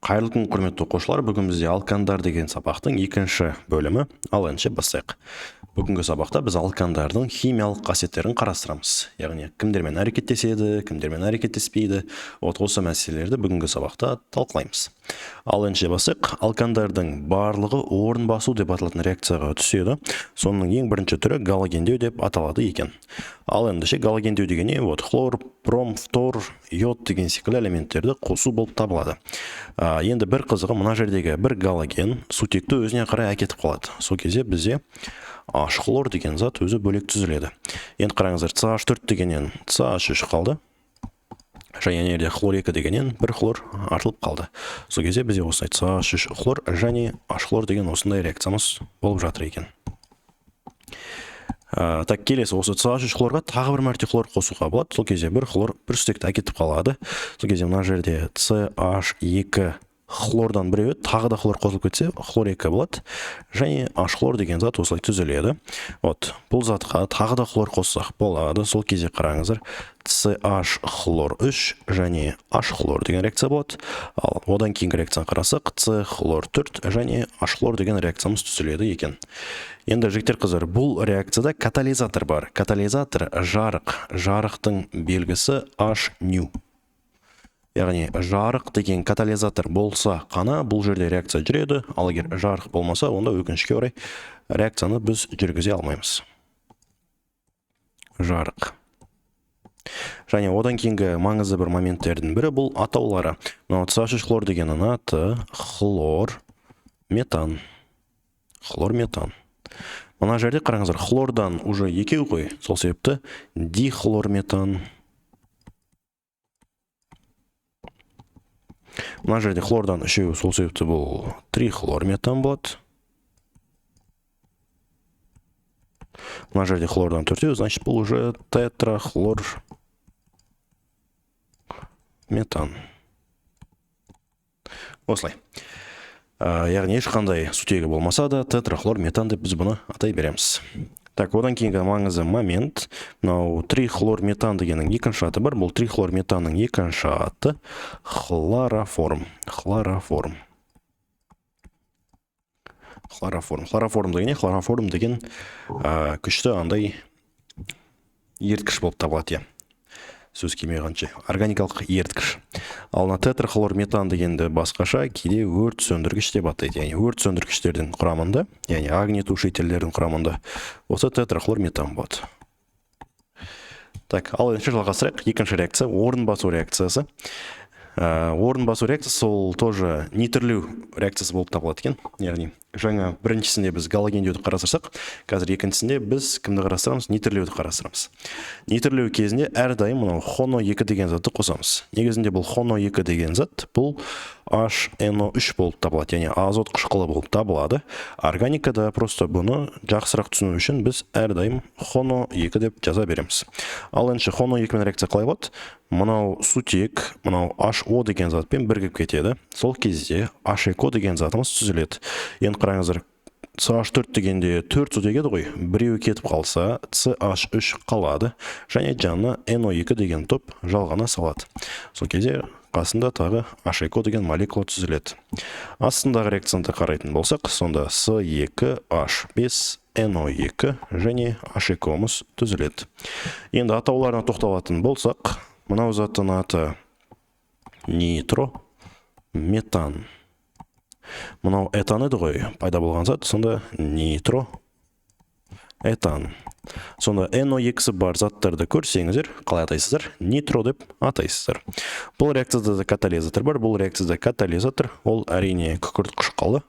Қайырлы күн, құрметті оқушылар. Бүгін бізде алкандар деген сабақтың екінші бөлімі. Ал ендеше бастайық. Бүгінгі сабақта біз алкандардың химиялық қасиеттерін қарастырамыз. Яғни кімдермен әрекеттеседі, кімдермен әрекеттеспейді. Вот осы мәселелерді бүгінгі сабақта талқылаймыз. Ал ендеше бастайық. Алкандардың барлығы орын басу деп аталатын реакцияға түседі. Соның ең бірінші түрі галогендеу деп аталады екен. Ал ендеше галогендеу деген не? Вот хлор, бром, фтор, йод деген секілді элементтерді қосу болып табылады. Енді бір қызығы, мына жердегі бір галоген сутекті өзіне қарай әкетіп қалады. Сол кезде бізде H хлор деген зат өзі бөлек түзіледі. Енді қараңыздар, CH4 дегеннен CH3 қалды. Және ана жерде хлор 2 дегеннен бір хлор артылып қалды. Сол кезде бізде осындай CH3 хлор және H хлор деген осындай реакциямыз болып жатыр екен. Так, келесі осы CH3 хлорға тағы бір мәрте хлор қосуға болады. Сол кезде бір хлор бір сутекті әкетіп қалады. Сол кезде мына жерде CH2 хлордан біреуі тағы да хлор қосылып кетсе, хлор 2 болады. Және H хлор деген зат осылай түзіледі. Вот, бұл затқа тағы да хлор қоссақ болады. Сол кезде қараңыздар, CH хлор 3 және H хлор деген реакция болады. Ал одан кейінгі реакцияны қарасақ, C хлор 4 және H хлор деген реакциямыз түзіледі екен. Енді, жігіттер, қыздар, бұл реакцияда катализатор бар. Катализатор жарық. Жарықтың белгісі H ню. Яғни жарық деген катализатор болса қана бұл жерде реакция жүреді, ал егер жарық болмаса, онда өкінішке орай реакцияны біз жүргізе алмаймыз. Жарық. Және одан кейінгі маңызды бір моменттердің бірі бұл атаулары. Мынау CH3 хлор дегеннің аты хлор метан. Хлор метан. Мына жерде қараңыздар, хлордан уже екеу ғой, сол себепті дихлорметан. Мына жерде хлордан үшеу, сол себепті бұл трихлорметан болады. Мына жерде хлордан төртеу, значит бұл уже тетрахлорметан. Осылай. Яғни ешқандай сутегі болмаса да тетрахлорметан деп біз бұны атай береміз. Так, одан кейінгі маңызды момент, мынау трихлорметан дегеннің екінші аты бар. Бұл трихлорметанның екінші аты хлороформ. Хлороформ. Хлороформ. Хлороформ деген не? Хлороформ деген күшті андай еріткіш болып табылады, иә. Сөз келмей қалғанша. Органикалық еріткіш. Ал мына тетрахлорметан дегенді басқаша кейде өрт сөндіргіш деп атайды. Яғни өрт сөндіргіштердің құрамында, яғни огнетушительдердің құрамында осы тетрахлорметан болады. Так, ал ендеше жалғастырайық. Екінші реакция орын басу реакциясы. Орын басу реакциясы сол тоже нитрлеу реакциясы болып табылады екен. Яғни жаңа біріншісінде біз галогендеуді қарастырсақ, қазір екіншісінде біз кімді қарастырамыз? Нитрлеуді қарастырамыз. Нитрлеу кезінде әрдайым мынау хоно 2 деген затты қосамыз. Негізінде бұл хоно 2 деген зат бұл HNO3 болып табылады, яғни азот қышқылы болып табылады. Органикада просто бұны жақсырақ түсіну үшін біз әрдайым хоно 2 деп жаза береміз. Ал ендеше хоно 2 мен реакция қалай болады? Мынау сутек, мынау HO деген затпен бірігіп кетеді. Сол кезде H2O деген затымыз түзіледі. Енді қараңыздар, CH4 дегенде 4 сутек еді ғой, біреуі кетіп қалса, CH3 қалады және жанына NO2 деген топ жалғана салады. Сол кезде қасында тағы H2O деген молекула түзіледі. Астындағы реакцияны қарайтын болсақ, сонда C2H5 NO2 және H2O-мыз түзіледі. Енді атауларына тоқталатын болсақ, мынау заттың аты нитро метан. Мынау этан еді ғой, пайда болған зат, сонда нитро этан. Сонда NO2-сі бар заттарды көрсеңіздер, қалай атайсыздар? Нитро деп атайсыздар. Бұл реакцияда да катализатор бар. Бұл реакцияда катализатор ол әрине күкірт қышқылы.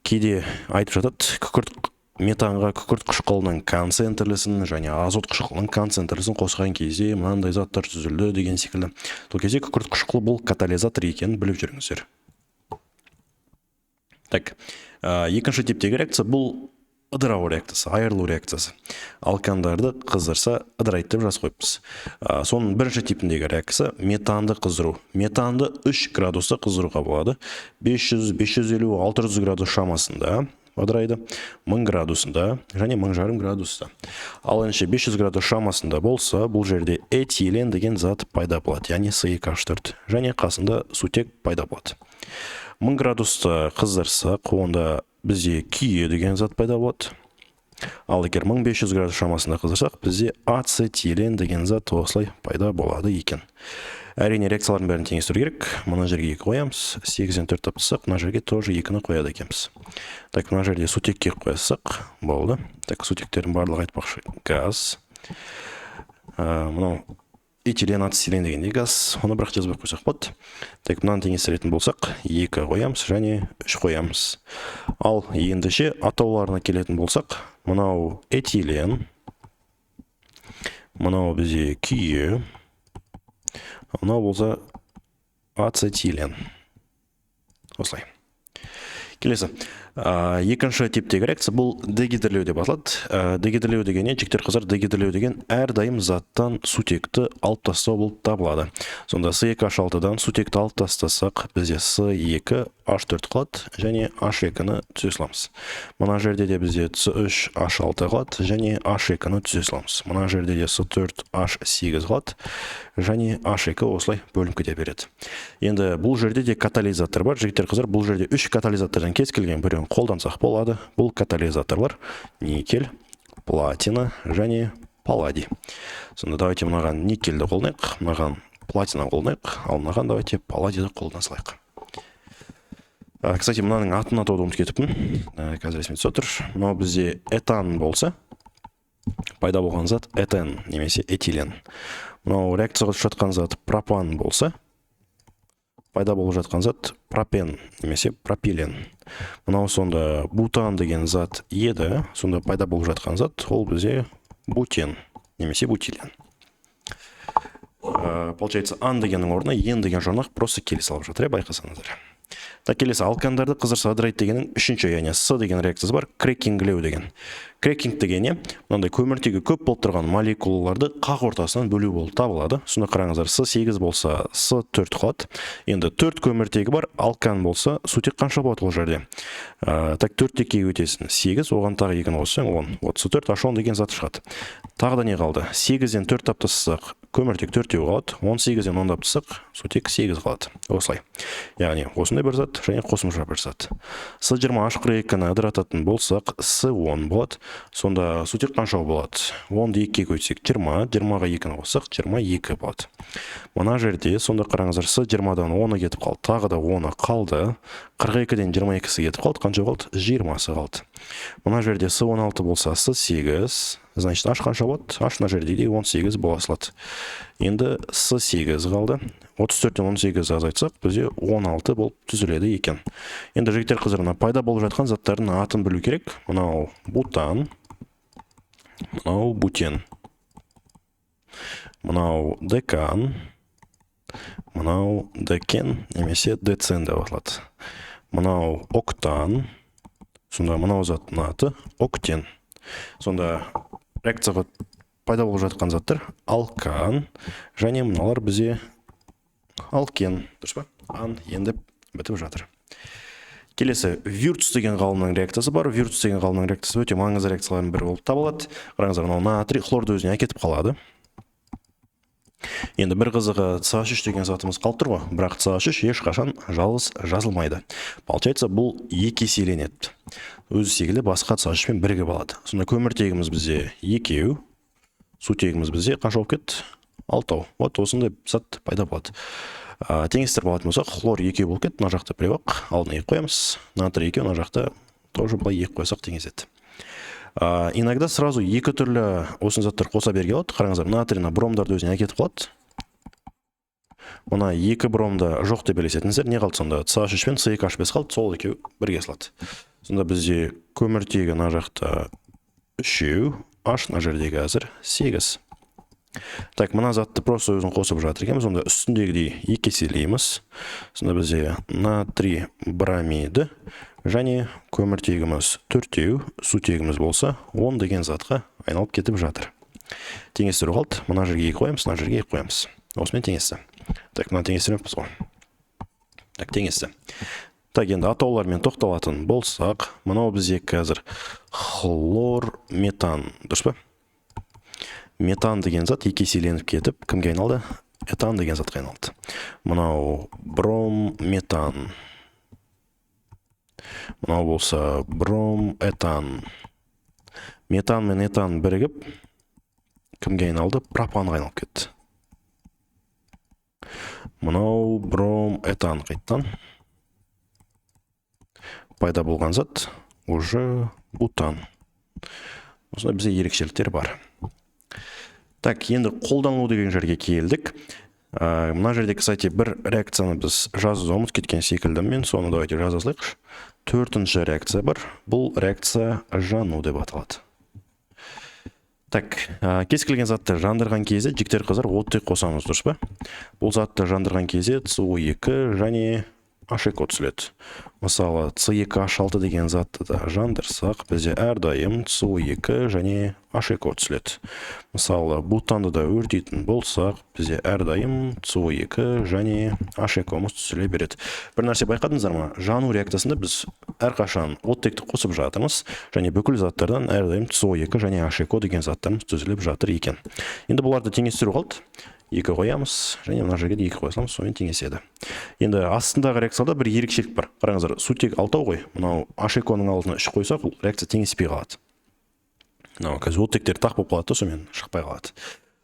Кейде айтып жатады, күкірт метанға күкірт қышқылының концентрлісін және азот қышқылының концентрлісін қосқан кезде мынандай заттар түзілді деген секілді. Сол кезде күкірт қышқылы бұл катализатор екенін біліп жүріңіздер. Так, екінші типтегі реакция бұл ыдырау реакциясы, айырылу реакциясы. Алкандарды қыздырса ыдырайды деп жазып қойыппыз. Соның бірінші типіндегі реакция метанды қыздыру. Метанды 3 градуста қыздыруға болады. 500, 550, 600 градус шамасында. ыдырайды, 1000 градусында және 1500 градуста. Ал ендеше 500 градус шамасында болса, бұл жерде этилен деген зат пайда болады, яғни С2H4, және қасында сутек пайда болады. 1000 градуста қыздырсақ, онда бізде күйе деген зат пайда болады. Ал егер 1500 градус шамасында қыздырсақ, бізде ацетилен деген зат осылай пайда болады екен. Әрине, реакциялардың бәрін теңестіру керек. Мына жерге 2 қоямыз, 8-ден 4 тапсақ, мына жерге тоже 2-ні қояды екенбіз. Так, мына жерде сутекке қойсақ болды. Так, сутектердің барлығы, айтпақшы, газ. Мынау этилен, ацетилен деген де газ, оны бірақ жазбай қойсақ болады. Так, мынаны теңестіретін болсақ, 2 қоямыз және 3 қоямыз. Ал ендеше атауларына келетін болсақ, мынау этилен, мынау бізде күйе, мынау болса ацетилен. Осылай. Келесі екінші типтегі реакция, бұл дегидрлеу деп аталады. Дегидрлеу деген не, жігіттер, қыздар? Дегидрлеу деген әрдайым заттан сутекті алып тастау болып табылады. Сонда С2H6-дан сутекті алып тастасақ, бізде С2H4 қалады және H2-ні түзе саламыз. Мына жерде де бізде С3H6 қалады және H2-ні түзе саламыз. Мына жерде де С4H8 қалады және H2 осылай бөлініп кете береді. Енді бұл жерде де катализатор бар, жігіттер, қыздар. Бұл жерде үш катализатордан кез келген біреуін қолдансақ болады. Бұл катализаторлар: никель, платина және палладий. Сонда давайте мынаған никельді қолданайық, мынаған платина қолданайық, ал мынаған давайте палладийді қолдана салайық. Кстати, мынаның атын атауды ұмытып кетіппін. Қазір есіме түсіп отыр. Мынау бізде этан болса, пайда болған зат этен немесе этилен. Мынау реакцияға түсіп жатқан зат пропан болса, пайда болып жатқан зат пропен немесе пропилен. Мынау сонда бутан деген зат еді, сонда пайда болып жатқан зат ол бізде бутен немесе бутилен. Получается, ан дегеннің орнына ен деген жұрнақ просто келе салып жатыр, иә, байқасаңыздар. Так, келесі алкандарды қыздырса ыдырайды дегеннің үшінші, яғни С деген реакциясы бар, крекингілеу деген. Крекинг деген не? Мынандай көміртегі көп болып тұрған молекулаларды қақ ортасынан бөлу болып табылады. Сонда қараңыздар, С8 болса, С4 қалады. Енді төрт көміртегі бар алкан болса, сутек қанша болады ол жерде? Так, төртті екіге өтесің, сегіз, оған тағы екіні қоссаң, 10. Вот С4H10 деген зат шығады. Тағы да не қалды? Сегізден төрт тап тастасақ, көміртек төртеу қалады. 18-ден 10 тап тастасақ, сутек сегіз қалады. Осылай, яғни осындай бір зат және қосымша бір зат. С20H42-ні ыдырататын болсақ, С10 болады. Сонда сутек қанша болады? 10-ды екіге көбейтсек, 20, 20-ға екіні қоссақ, 22 болады. Мына жерде сонда қараңыздар, С20-дан 10-ы кетіп қалды, тағы да 10-ы қалды. 42-ден 22-сі кетіп қалды, қанша қалды? 20-сы қалды. Мына жерде С16 болса, С8, значит, H қанша болады? H мына жерде де 18 бола салады. Енді С8 қалды. 34-тен 18 азайтсақ, бізде 16 болып түзіледі екен. Енді, жігіттер, қыздар, мына пайда болып жатқан заттардың атын білу керек. Мынау бутан, мынау бутен, мынау декан, мынау декен немесе децен деп аталады, мынау октан, сонда мынау заттың аты октен. Сонда реакцияға пайда болып жатқан заттар алкан және мыналар бізде алкен, дұрыс па? Ан енді бітіп жатыр. Келесі Вюрц деген ғалымның реакциясы бар. Вюрц деген ғалымның реакциясы өте маңызды реакциялардың бірі болып табылады. Қараңыздар, мынау натрий хлорды өзіне әкетіп қалады. Енді бір қызығы, CH3 деген затымыз қалып тұр ғой, бірақ CH3 ешқашан жалғыз жазылмайды. Получается, бұл екі еселенеді, өзі секілді басқа CH3-пен бірігіп алады. Сонда көміртегіміз бізде екеу, сутегіміз бізде қанша болып кетті? Алтау. Вот осындай зат пайда болады. Теңестіріп алатын болсақ, хлор екеу болып кетті, мына жақта біреу ақ, алдына екі қоямыз. Натрий екеу, мына жақта тоже былай екі қойсақ, теңеседі. Иногда сразу екі түрлі осындай заттар қоса беруге болады. Қараңыздар, натрий мына бромдарды өзіне әкетіп қалады. Мына екі бромды жоқ деп елестетіңіздер. Не қалды сонда? CH3 пен С2H5 қалды, сол екеуі бірге салады. Сонда бізде көміртегі мына жақта үшеу, H мына жерде қазір сегіз. Так, мына затты просто өзін қосып жатыр екенбіз. Онда үстіндегідей екі еселейміз. Сонда бізде натрий бромиді және көміртегіміз төртеу, сутегіміз болса 10 деген затқа айналып кетіп жатыр. Теңестіру қалды. Мына жерге екі қоямыз, мына жерге екі қоямыз, осымен теңесті. Так, мына теңестірмеппіз ғой. Так, теңесті. Так, енді атаулармен тоқталатын болсақ, мынау бізде қазір хлорметан, дұрыс па? Метан деген зат екі еселеніп кетіп, кімге айналды? Этан деген затқа айналды. Мынау бромметан. Мынау болса бромэтан. Метан мен этан бірігіп, кімге айналды? Пропанға айналып кетті. Мынау бромэтан, қайттан пайда болған зат уже бутан. Осындай бізде ерекшеліктер бар. Так, енді қолданылу деген жерге келдік. Мына жерде, кстати, бір реакцияны біз жазуды ұмытып кеткен секілдімін мен, соны давайте жаза салайықшы. Төртінші реакция бар. Бұл реакция жану деп аталады. Так, кез келген затты жандырған кезде, жігіттер, қыздар, оттек қосамыз, дұрыс па? Бұл затты жандырған кезде СО2 және H2 түзіледі. Мысалы, С2H6 деген затты да жандырсақ, бізде әрдайым СО2 және H2 түзіледі. Мысалы, бутанды да өртейтін болсақ, бізде әрдайым СО2 және H2-мыз түзіле береді. Бір нәрсе байқадыңыздар ма? Жану реакциясында біз әрқашан оттекті қосып жатырмыз және бүкіл заттардан әрдайым СО2 және H2 деген заттарымыз түзіліп жатыр екен. Енді бұларды теңестіру қалды. Екі қоямыз және мына жерге де екі қоя саламыз, сонымен теңеседі. Енді астындағы реакцияда бір ерекшелік бар. Қараңыздар, сутек алтау ғой. Мынау H2-ның алдына үш қойсақ, бұл реакция теңеспей қалады. Мынау қазір оттектер тақ болып қалады да, сонымен шықпай қалады.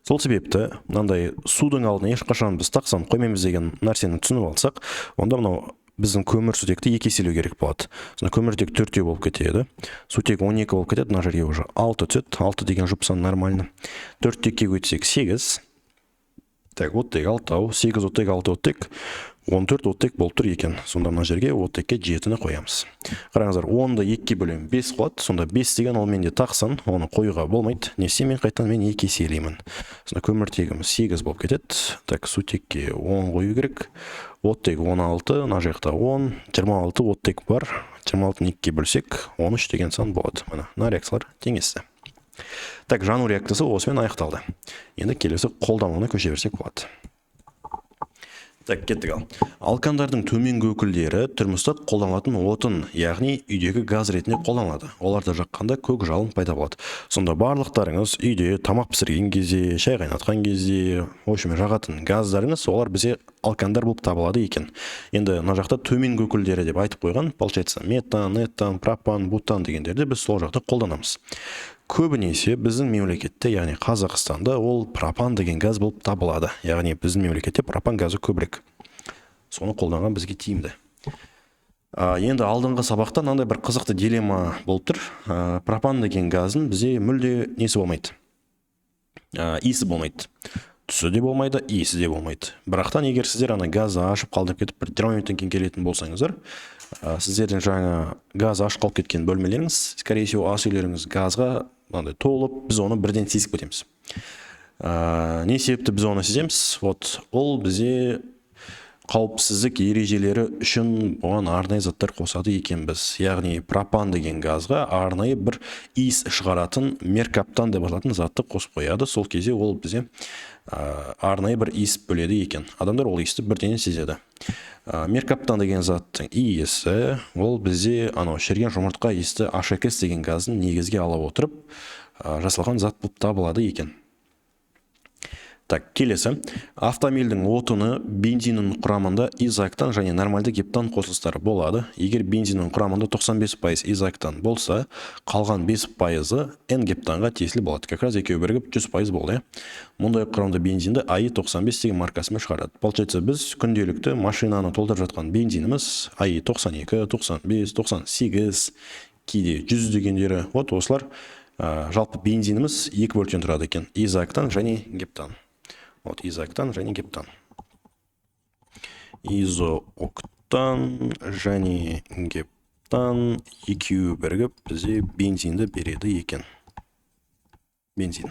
Сол себепті мынандай судың алдына ешқашан біз тақ сан қоймаймыз деген нәрсені түсініп алсақ, онда мынау біздің көмірсутекті екі еселеу керек болады. Сонда көмірсутек төртеу болып кетеді, сутек 12 болып кетеді, мына жерге уже алты түседі. Алты деген жұп сан нормально. Төртті екіге көбейтсек, сегіз. Так, оттек алтау, сегіз оттек, алты оттек, 14 оттек болып тұр екен. Сонда мына жерге оттекке жетіні қоямыз. Қараңыздар, 10-ды екіге бөлемін, бес қылады. Сонда бес деген ол менде тақ сан, оны қоюға болмайды. Не істеймін мен? Қайтадан мен екі еселеймін. Сонда көміртегіміз сегіз болып кетеді. Так, сутекке 10 қою керек. Оттек 16, мына жақта 10, 26 оттек бар. 26-ны екіге бөлсек, 13 деген сан болады. Міне, мына реакциялар теңесті. Так, жану реакциясы осымен аяқталды. Енді келесі қолдануына көше берсек болады. Так, кеттік. Ал алкандардың төменгі өкілдері тұрмыста қолданылатын отын, яғни үйдегі газ ретінде қолданылады. Оларды жаққанда көк жалын пайда болады. Сонда барлықтарыңыз үйде тамақ пісірген кезде, шай қайнатқан кезде, в общем, жағатын газдарыңыз, олар бізде алкандар болып табылады екен. Енді мына жақта төменгі өкілдері деп айтып қойған, получается, метан, этан, пропан, бутан дегендерді біз сол жақта қолданамыз. Көбінесе біздің мемлекетте, яғни Қазақстанда, ол пропан деген газ болып табылады. Яғни біздің мемлекетте пропан газы көбірек, соны қолданған бізге тиімді. Енді алдыңғы сабақта мынандай бір қызықты дилемма болып тұр. Пропан деген газдың бізде мүлде несі болмайды, иісі болмайды, түсі де болмайды, иісі де болмайды. Бірақтан егер сіздер ана газды ашып қалдырып кетіп, бір 20 минуттан кейін келетін болсаңыздар, сіздердің жаңа газ ашық қалып кеткен бөлмелеріңіз, скорее всего, ас үйлеріңіз газға мынандай толып, біз оны бірден сезіп кетеміз. Не себепті біз оны сеземіз? Вот ол бізде қауіпсіздік ережелері үшін бұған арнайы заттар қосады екенбіз. Яғни пропан деген газға арнайы бір иіс шығаратын меркаптан деп аталатын затты қосып қояды. Сол кезде ол бізде арнайы бір иіс бөледі екен. Адамдар ол иісті бірден сезеді. Меркаптан деген заттың иісі ол бізде анау шіріген жұмыртқа иісті H2S деген газын негізге ала отырып жасалған зат болып табылады екен. Так, келесі. Автомобильдің отыны бензиннің құрамында изооктан және нормальды гептан қосылыстары болады. Егер бензиннің құрамында 95% изооктан болса, қалған 5%-ы N-гептанға тиесілі болады. Как раз екеуі бірігіп 100% болды, иә. Мұндай құрамды бензинді АИ 95 деген маркасымен шығарады. Получается, біз күнделікті машинаны толтырып жатқан бензиніміз АИ 92, 95, 98, кейде 100 дегендері. Вот осылар, жалпы бензиніміз екі бөліктен тұрады екен. Изооктан және гептан. Вот изооктан және гептан. Изооктан және гептан екеуі бірігіп бізде бензинді береді екен. Бензин.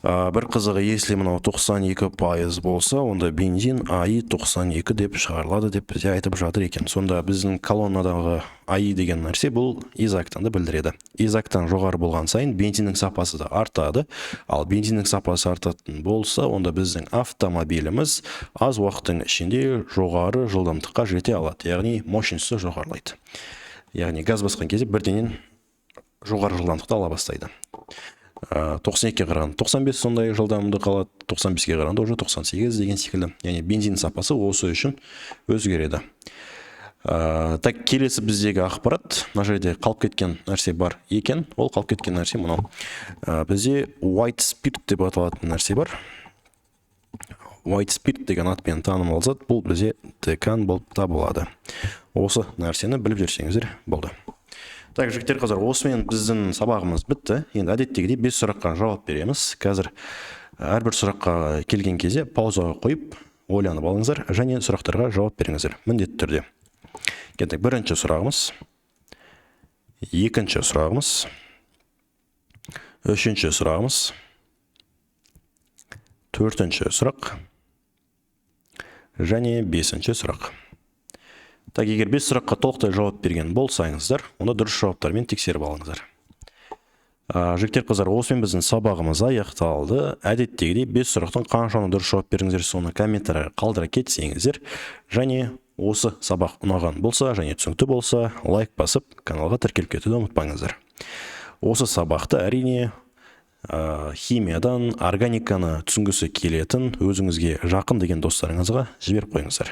Бір қызығы, если мынау 92% болса, онда бензин АИ 92 деп шығарылады деп бізде айтып жатыр екен. Сонда біздің колоннадағы АИ деген нәрсе бұл изоктанды білдіреді. Изоктан жоғары болған сайын бензиннің сапасы да артады. Ал бензиннің сапасы артатын болса, онда біздің автомобиліміз аз уақыттың ішінде жоғары жылдамдыққа жете алады, яғни мощності жоғарылайды. Яғни газ басқан кезде бірденен жоғары жылдамдықты ала бастайды. 92-ге қарағанда 95 сондай жылдамдық алады, 95-ге қарағанда уже 98 деген секілді. Яғни бензин сапасы осы үшін өзгереді. Так, келесі біздегі ақпарат, мына жерде қалып кеткен нәрсе бар екен. Ол қалып кеткен нәрсе мынау. Бізде white spirit деп аталатын нәрсе бар. White spirit деген атпен танымал зат бұл бізде декан болып табылады. Осы нәрсені біліп жүрсеңіздер болды. Так, жігіттер, қыздар, осымен біздің сабағымыз бітті. Енді әдеттегідей бес сұраққа жауап береміз. Қазір әрбір сұраққа келген кезде паузаға қойып, ойланып алыңыздар және сұрақтарға жауап беріңіздер міндетті түрде. Кеттік, бірінші сұрағымыз, екінші сұрағымыз, үшінші сұрағымыз, төртінші сұрақ және бесінші сұрақ. Так, егер бес сұраққа толықтай жауап берген болсаңыздар, онда дұрыс жауаптармен тексеріп алыңыздар. Жігіттер, қыздар, осымен біздің сабағымыз аяқталды. Әдеттегідей бес сұрақтан қаншаны дұрыс жауап бердіңіздер, соны комментарийға қалдыра кетсеңіздер. Және осы сабақ ұнаған болса және түсінікті болса, лайк басып, каналға тіркеліп кетуді ұмытпаңыздар. Осы сабақты, әрине, химиядан органиканы түсінгісі келетін өзіңізге жақын деген достарыңызға жіберіп қойыңыздар.